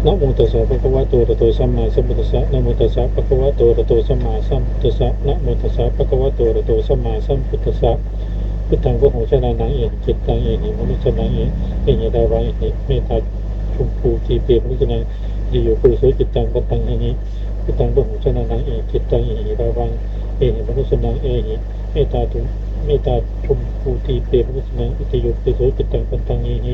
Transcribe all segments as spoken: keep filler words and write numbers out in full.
Namo tassa bhagavato arahato sammāsambuddhassa. Namo tassa bhagavato arahato sammāsambuddhassa. Namo tassa bhagavato arahato sammāsambuddhassa. Buddhaṃ bahujanānaṃ ehi cittaṃ ehi manussānaṃ ehi lābhaṃ ehi mettātumbhūtipe manussānaṃ itiyo puriso cittaṃ pantaṃ ehi. Buddhaṃ bahujanānaṃ ehi cittaṃ ehi lābhaṃ ehi manussānaṃ ehi mettātu mettātumbhūtipe manussānaṃ itiyo puriso cittaṃ pantaṃ ehi.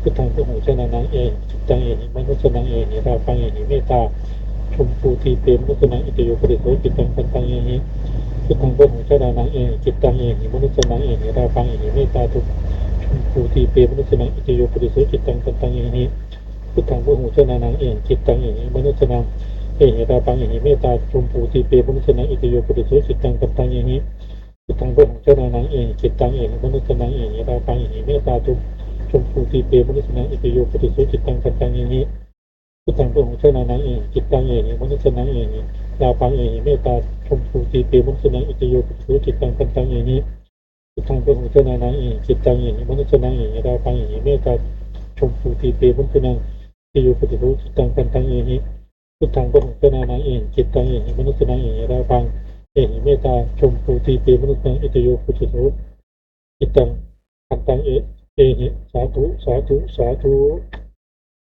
Buddhaṃ bahujanānaṃ ehi cittaṃ ehi manussānaṃ ehi lābhaṃ ehi mettātumbhūtipe manussānaṃ itiyo puriso cittaṃ pantaṃ ehi. Buddhaṃ bahujanānaṃ ehi cittaṃ ehi manussānaṃ ehi lābhaṃ ehi mettātumbhūtipe manussānaṃ itiyo puriso cittaṃ pantaṃ ehi. Buddhaṃ bahujanānaṃ ehi cittaṃ ehi manussānaṃ ehi lābhaṃ ehi mettātumbhūtipe manussānaṃ itiyo puriso cittaṃ pantaṃ ehi. Buddhaṃ bahujanānaṃ ehi cittaṃ ehi manussānaṃ ehi lābhaṃ ehi mettātumbhūtipe manussānaṃ itiyo puriso cittaṃ pantaṃ ehi. Buddhaṃ bahujanānaṃ ehi cittaṃ ehi manussānaṃ ehi lābhaṃ ehi mettātumbhūtipe manussānaṃ itiyo puriso cittaṃ pantaṃ ehi. Buddhaṃ bahujanānaṃ ehi cittaṃ ehi manussānaṃ ehi lābhaṃ ehi mettātumbhūtipe manussānaṃ itiyo puriso cittaṃ pantaṃ ehi. Buddhaṃ bahujanānaṃ ehi cittaṃ ehi manussānaṃ ehi lābhaṃ ehi mettātumbhūtipe manussānaṃ itiyo puriso cittaṃ pantaṃ ehi. Sādhu, sādhu, sādhu.